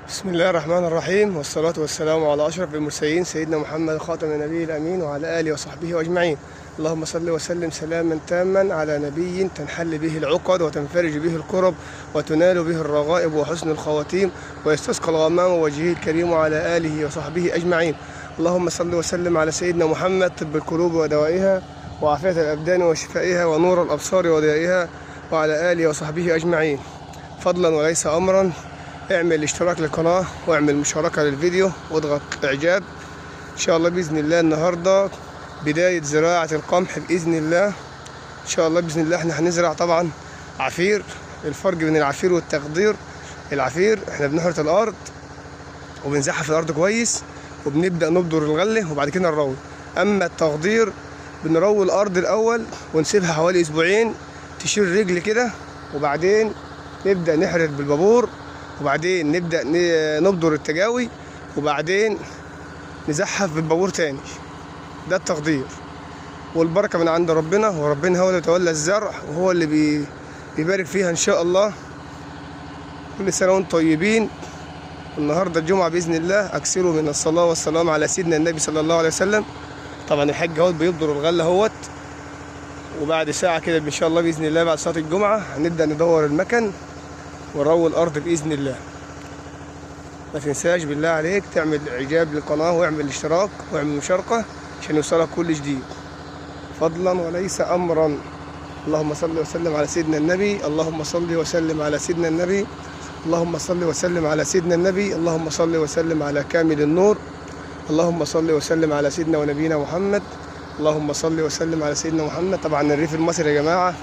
بسم الله الرحمن الرحيم، والصلاة والسلام على أشرف المرسلين سيدنا محمد خاتم النبي الأمين وعلى آله وصحبه أجمعين. اللهم صل وسلم سلاما تاما على نبي تنحل به العقد وتنفرج به الكرب وتنال به الرغائب وحسن الخواتيم ويستسقى الغمام وجهه الكريم وعلى آله وصحبه أجمعين. اللهم صل وسلم على سيدنا محمد طب القلوب ودوائها وعافية الأبدان وشفائها ونور الأبصار وضيائها وعلى آله وصحبه أجمعين. فضلا وليس أمرا، اعمل اشتراك للقناة واعمل مشاركة للفيديو واضغط اعجاب. ان شاء الله بإذن الله النهاردة بداية زراعة القمح بإذن الله. ان شاء الله بإذن الله احنا هنزرع طبعا عفير. الفرق بين العفير والتخضير، العفير احنا بنحرث الارض وبنزحف الارض كويس وبنبدأ نبذر الغلة وبعد كده نروي. اما التخضير بنروي الارض الاول ونسيبها حوالي اسبوعين تشيل رجل كده، وبعدين نبدأ نحرث بالبابور، وبعدين نبدأ نبذر التجاوي، وبعدين نزحف بالبابور تاني. ده التخضير، والبركة من عند ربنا، وربنا هو اللي بيتولى الزرع وهو اللي بيبارك فيها إن شاء الله. كل سنة وانتم طيبين. النهاردة الجمعة بإذن الله، أكثروا من الصلاة والسلام على سيدنا النبي صلى الله عليه وسلم. طبعا الحاج اهوت بيبذر الغلة اهوت، وبعد ساعة كده إن شاء الله بإذن الله بعد صلاة الجمعة هنبدأ ندور المكن ونروي الارض باذن الله. ما تنساش بالله عليك تعمل اعجاب للقناه واعمل اشتراك واعمل مشاركه عشان يوصلك كل جديد، فضلا وليس امرا. اللهم صل وسلم على سيدنا النبي، اللهم صل وسلم على سيدنا النبي، اللهم صل وسلم على سيدنا النبي، اللهم صل وسلم على كامل النور، اللهم صل وسلم على سيدنا ونبينا محمد، اللهم صل وسلم على سيدنا محمد. طبعا الريف المصري يا جماعه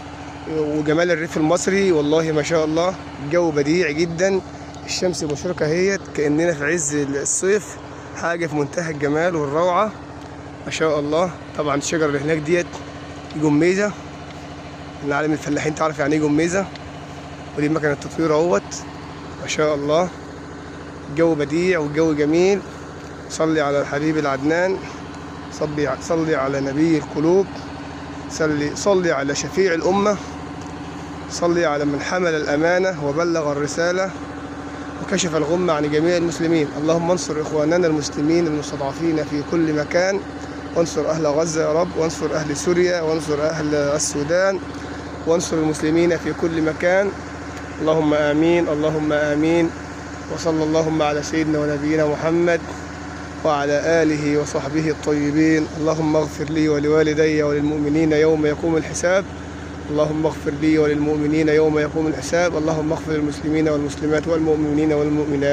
وجمال الريف المصري والله ما شاء الله، الجو بديع جدا، الشمس مشرقة اهيت كأننا في عز الصيف، حاجة في منتهى الجمال والروعة ما شاء الله. طبعا الشجرة اللي هناك ديت جميزة، من عالم الفلاحين تعرف يعني ايه جميزة، ودي مكنة التطوير اهوت ما شاء الله. الجو بديع والجو جميل. صلي على الحبيب العدنان، صلي على نبي القلوب، صلي على شفيع الأمة، صلي على من حمل الأمانة وبلغ الرسالة وكشف الغمة عن جميع المسلمين. اللهم انصر إخواننا المسلمين المستضعفين في كل مكان، وانصر أهل غزة يا رب، وانصر أهل سوريا، وانصر أهل السودان، وانصر المسلمين في كل مكان. اللهم آمين، اللهم آمين. وصلى اللهم على سيدنا ونبينا محمد وعلى آله وصحبه الطيبين. اللهم اغفر لي ولوالدي وللمؤمنين يوم يقوم الحساب. اللهم اغفر لي وللمؤمنين يوم يقوم الحساب. اللهم اغفر للمسلمين والمسلمات والمؤمنين والمؤمنات.